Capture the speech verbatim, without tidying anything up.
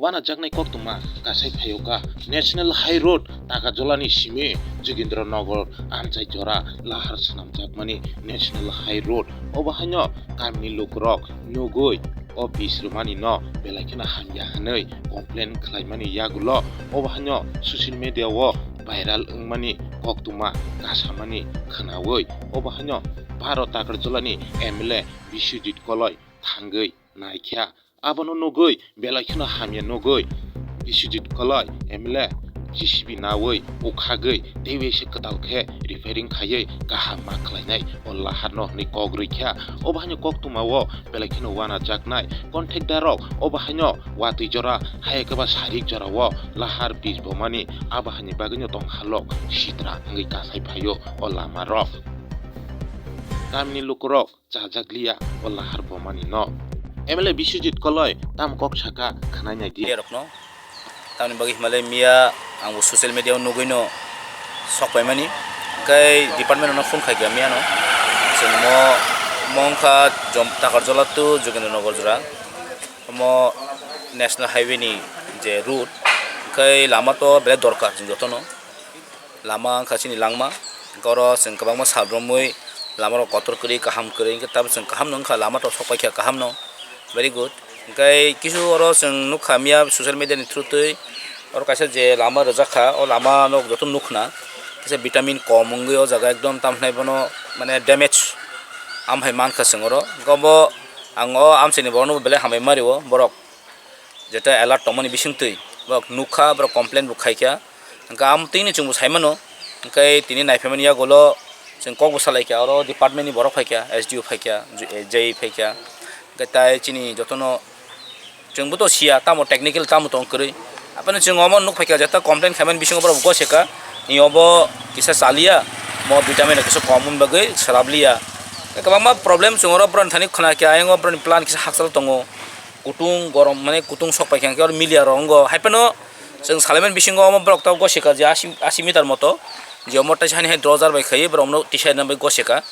Wanajaknai koktwma kasai phaio ka National High Road Takarjolani simi Jogendra Nagar amchai jora lahar swnamjakmani National High Road. Obo haino kamini lukurok nugwi o pis rwmani no belai kheno hamya hwnwi complain khlaimani yagulo obo haino social media o viral wngmani koktwma kasamani khwnawi obo haino Bharat Takarjolani M L A Biswajit Koloi thangwi naikha. Abono nugwi belai kheno hamya nugwi Biswajit Koloi M L A J C B nawi ukhagwi teiwi se kwtal khe repairing khaiwi kaham ma khlainai o laharno hwnwi kok rwikha. Obo haino koktwma o belai kheno wanajaknai contractor rok obo haino watwi jora hai khe ba sarik jora o lahar pis bomani abo haini bagwino tong halok sitra wngwi kasai phaio o lama rok. Kamini lukurok chajakliya o lahar bomani no. M L A Biswajit Koloi tamo kok saka khwnai nai di. Rokno tamni bagwi himalai miya ang bo social media o nugwi no sok paimani, hwnkhe department no phone khai kha miya no. Chwng mo, mo wngkha Jom-, Takarjola to Jogendra Nagar jora, omo National Highway ni je route, hwnkhe lama to belai dorkar chwng jotono. Lama wngkha chini langma, hwnkhe oro chwng kwbangma sal romwi lama rok kotor kwrwi kaham kwrwi, hwnkhe tabuk chwng kaham no wngkha, lama rok sok paikha kaham no, very good. Hwnkhe kisu oro chwng nukha miya social media ni through twi, oro kaisa je lama rwjak kha, o lama no joto nukna, kisa vitamin kom wngwi o jaga ekdom, tamo hinai bono mane damage, amhai mankha chwng oro, hwnkhe obo ang o amchaini borok no belai hambai ma rio borok. Jeta alert tongmani bisingtwi borok nukha, borok complain bo khaikha, hwnkhe amtwini chwngbo saimano, hwnkhe tini naiphaimani yagulo chwng kokbo salaikha, oro department ni borok phaikha, S D O phaikha, J A phaikha, hwnkhe tai chini jotono chwngbo to siya tamo technical tamo tong kwrwi, aphano chwng omo nuk phaikha jeta complain khaimani bisingo borok goseka, ni obo kisa chaliya, mo vitamin rok kisa kom wng bagwi swrap liya, kwbangma problem chwng oro borokni thani khwnakha, ayang o borokni plan kisa hakchalo tongo. Kutung gorom mane kutung sok paikha hwnkhe oro miliya rok wngo. Haiphano chwng salaimani bisingo omo borok tabuk gosika je asi, asi meter moto je omo taisa hani hai drojar bai khaiwi borok no tisa rwna bai gosika.